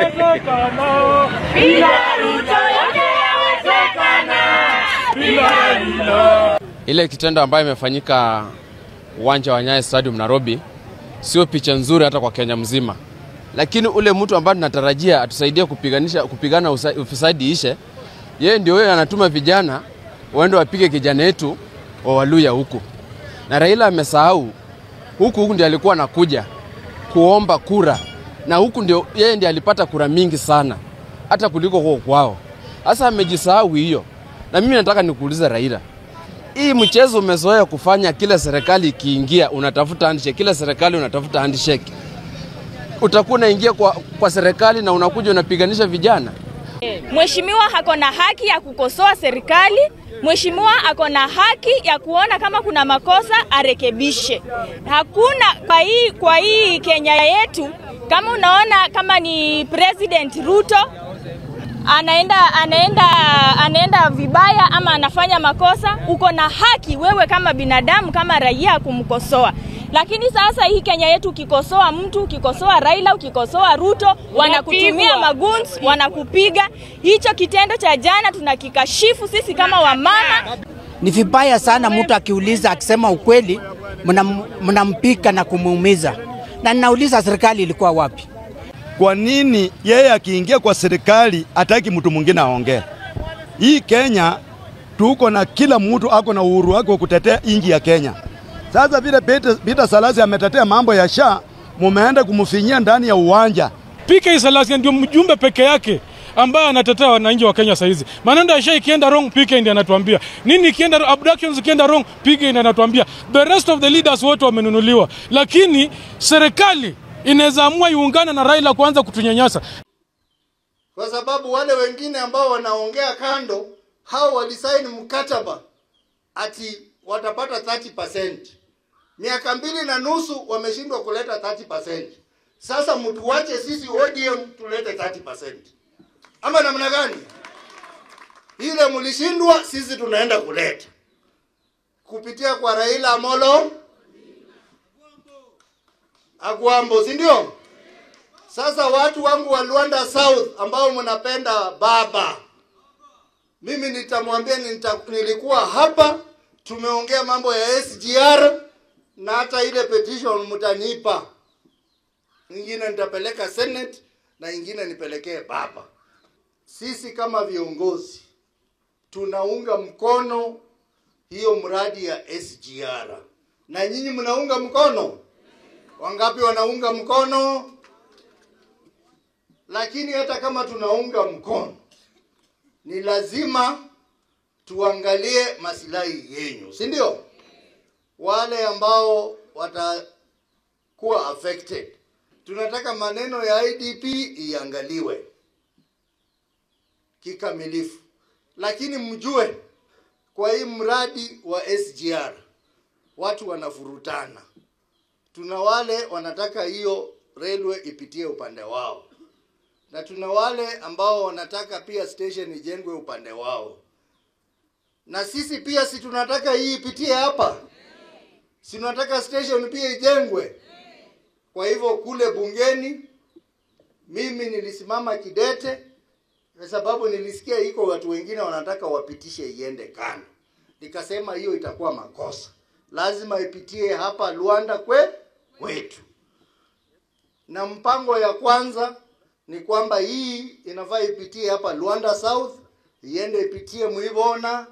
Yawezekana. Bila Ruto yote yawezekana. Bila Raila. Ile kitendo ambayo imefanyika uwanja wa Nyayo Stadium Nairobi sio picha nzuri hata kwa Kenya mzima. Lakini ule mtu ambaye tunatarajia atusaidie kupigana ufisadi ishe, yeye ndio yeye anatuma vijana waende wapige kijana yetu wa Waluya huku. Na Raila amesahau huku huku ndio alikuwa anakuja kuomba kura, na huku ndio yeye ndiye alipata kura mingi sana hata kuliko huko kwao. Sasa amejisahau hiyo. Na mimi nataka nikuulize Raila, hii mchezo umezoea kufanya, kila serikali ikiingia unatafuta handshake, kila serikali unatafuta handshake. Utakuwa unaingia kwa serikali na unakuja unapiganisha vijana. Mheshimiwa hako na haki ya kukosoa serikali. Mheshimiwa ako na haki ya kuona kama kuna makosa arekebishe. Hakuna kwa hii Kenya yetu, kama unaona kama ni President Ruto anaenda vibaya ama anafanya makosa, uko na haki wewe kama binadamu, kama raia kumkosoa. Lakini sasa hii Kenya yetu ukikosoa mtu, ukikosoa Raila, ukikosoa Ruto, wanakutumia maguns, wanakupiga. Hicho kitendo cha jana tunakikashifu sisi kama wamama. Ni vibaya sana mtu akiuliza akisema ukweli, mnampika na kumuumiza. Na ninauliza serikali ilikuwa wapi? Kwa nini yeye akiingia kwa serikali hataki mtu mwingine aongee? Hii Kenya tuko na kila mtu ako na uhuru wake kutetea inji ya Kenya. Sasa vile Peter Salasya ametetea mambo ya SHA, mumeenda kumfinyia ndani ya uwanja. PK Salasya ndio mjumbe peke yake ambaye anatetea wananchi wa Kenya saizi. Maneno ya SHA ikienda wrong, PK ndiye anatuambia. Nini ikienda, abductions ikienda wrong, PK ndiye anatuambia. The rest of the leaders wote wamenunuliwa. Lakini serikali inaweza amua iungane na Raila kuanza kutunyanyasa. Kwa sababu wale wengine ambao wanaongea kando, hao walisaini mkataba ati watapata 30%. Miaka 2.5 wameshindwa kuleta 30%. Sasa mtuache sisi ODM tulete 30%. Ama namna gani? Ile mlishindwa, sisi tunaenda kuleta. Kupitia kwa Raila Amolo Agwambo, si ndio? Sasa watu wangu wa Luanda South ambao mnapenda baba, mimi nitamwambia nilikuwa hapa, tumeongea mambo ya SGR na hata ile petition mtanipa. Nyingine nitapeleka Senate na nyingine nipelekee baba. Sisi kama viongozi tunaunga mkono hiyo mradi ya SGR. Na nyinyi mnaunga mkono? Wangapi wanaunga mkono? Lakini hata kama tunaunga mkono, ni lazima tuangalie maslahi yenu, si ndio? Wale ambao watakuwa affected. Tunataka maneno ya IDP iangaliwe kikamilifu. Lakini mjue kwa hii mradi wa SGR watu wanafurutana. Tuna wale wanataka hiyo railway ipitie upande wao, na tuna wale ambao wanataka pia station ijengwe upande wao. Na sisi pia si tunataka hii ipitie hapa. Si tunataka station pia ijengwe. Kwa hivyo kule bungeni mimi nilisimama kidete kwa sababu nilisikia iko watu wengine wanataka wapitishe iende kando. Nikasema hiyo itakuwa makosa. Lazima ipitie hapa Luanda kwetu. Na mpango ya kwanza ni kwamba hii inafaa ipitie hapa Luanda South, iende ipitie Muivona,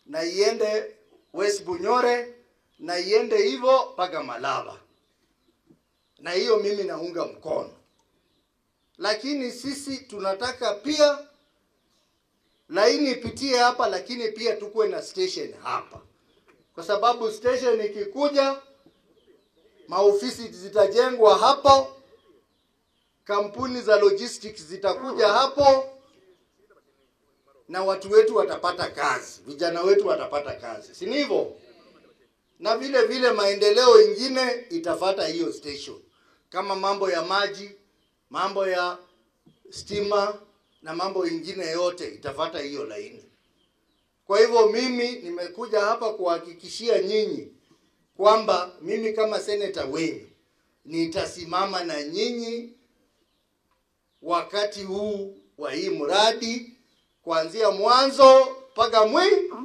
na iende West Bunyore, na iende hivyo mpaka Malaba. Na hiyo mimi naunga mkono. Lakini sisi tunataka pia laini ipitie hapa, lakini pia tukue na station hapa. Kwa sababu station ikikuja, maofisi zitajengwa hapo, kampuni za logistics zitakuja hapo, na watu wetu watapata kazi, vijana wetu watapata kazi, si ndivyo? Na vile vile maendeleo ingine itafata hiyo station, kama mambo ya maji, mambo ya stima na mambo ingine yote itafata hiyo laini. Kwa hivyo mimi nimekuja hapa kuhakikishia nyinyi kwamba mimi kama senator wenu nitasimama na nyinyi wakati huu wa hii mradi kuanzia mwanzo mpaka mwisho.